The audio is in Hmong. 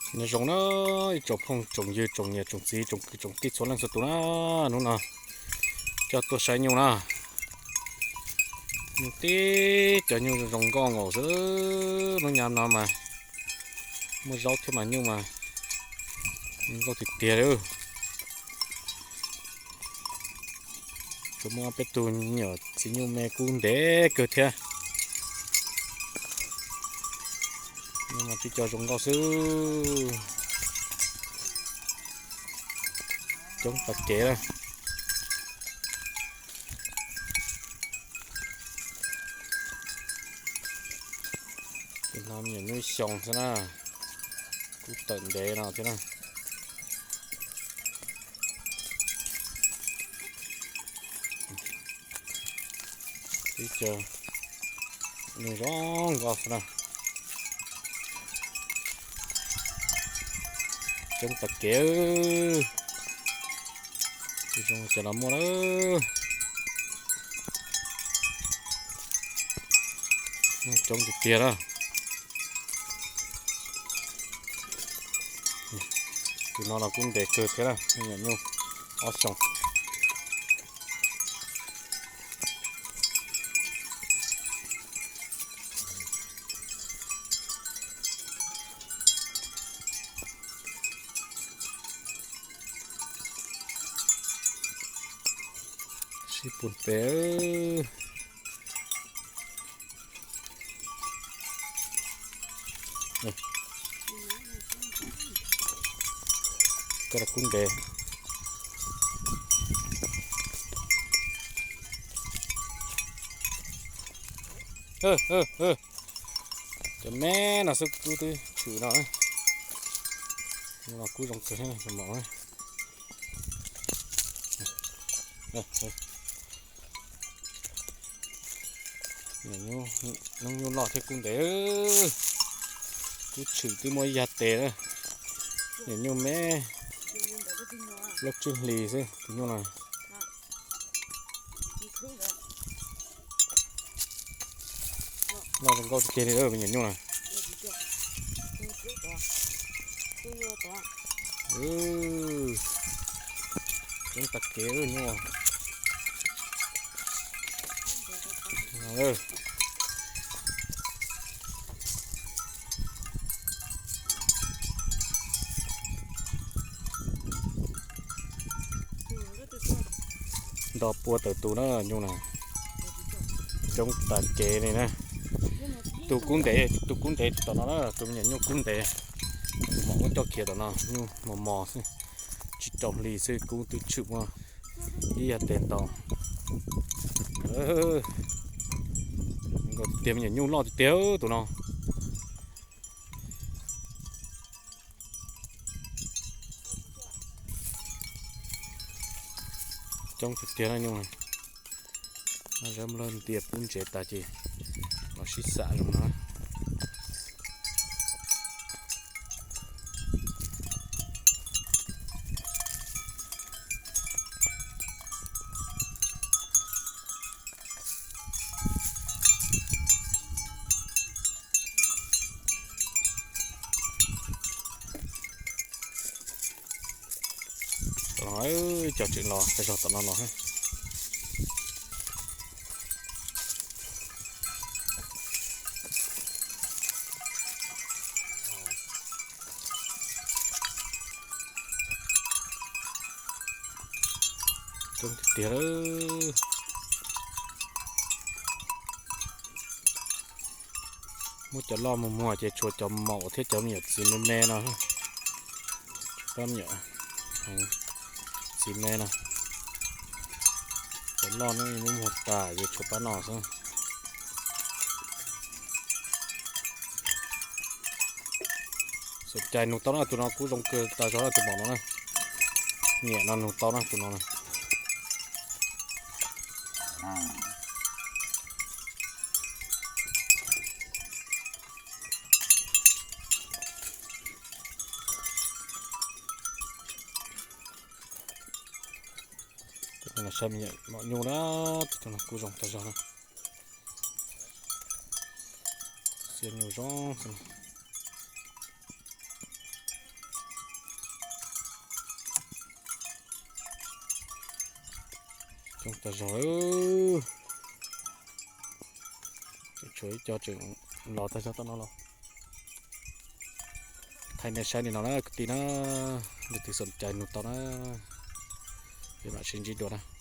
Nyob zoo na, ib tsoom phooj tsoom ywg tsoom niam tsoom txiv tsoom kwv tsoom tij txhua leej txhua tus na, hnub no coj tuaj saib nyuj na. Nyuj tib co nyuj zoo nkauj nkaus xwb, lub nyab no mas muaj zaub thiab mas nyuj mas nkauj tiag tiag li. Tsuas muaj peb tug nyuam txiv nyuj me kub ntev kawg thiab. Nyuj mas tib co zoo nkauj xwb. Coob tas kev na. Tus no me nyuam nyuj xyoo xwb na, kub tawm ntev no thiab na. Tib co nyuj zoo nkauj xwb na. Coob tas kev. Zoo ces los muaj lawm. Coob tiag tiag na. Tus no los kub ntev kawg thiab na, me nyuam nyuj ob xyoos. Sib pus pes. Koj los kub ntev. Cov me no xwb kub twb tshwm no. Hnub no kub zoo kawg thiab, mos. Nyuam nyuj loj thiab kub ntev. Kub tshwm twb muaj ib yag tes na. Nyuam nyuj me, plaub tsib hlis xwb tus nyuj no. Loj zoo nkauj tiag tiag li me nyuam nyuj na. Coob tas kev nyuj. Nto pua tawm tus na nyuj na. Coob tas kev li na. Tus kub ntev, tus kub ntev tom no na, tus me nyuam nyuj kub ntev. Tus mos muab coj khiav tom no, nyuj mos mos xwb. Tsib rau hlis xwb kub twb tshwm muaj ib yag tes nto. Zoo nkauj tiag, me nyuam nyuj loj tiag tiag tus no. Coob tiag tiag na nyuj. Zawb lawv ntias pub ntsev tas ces los sib xam zoo no. Tom no cov tseem los tag zog tom no los. Coob tiag tiag lawm. Muab cov loj muag muag ces tshuav cov maum thiab cov me nyuam txiv me me no. Pab me nyuam txiv me no. Cov loj no muab muag tas ces tshuav pab no xwb. Xom cai nug tau na, tus no kuj zoo kawg tas zog na tus maum no na. Nyiam no nug tau na tus no na. Saib me nyuam maum nyuj na, tus no kuj zoo tas zog na. Xiab nyuj zoo xwb. Coob tag zog. Tshuav ib co tseem los tag zog tom no los. Thaij nej saib li no na kwv tij na, leej twg xom cai nug tau na, peb mam sib ntsib dua na.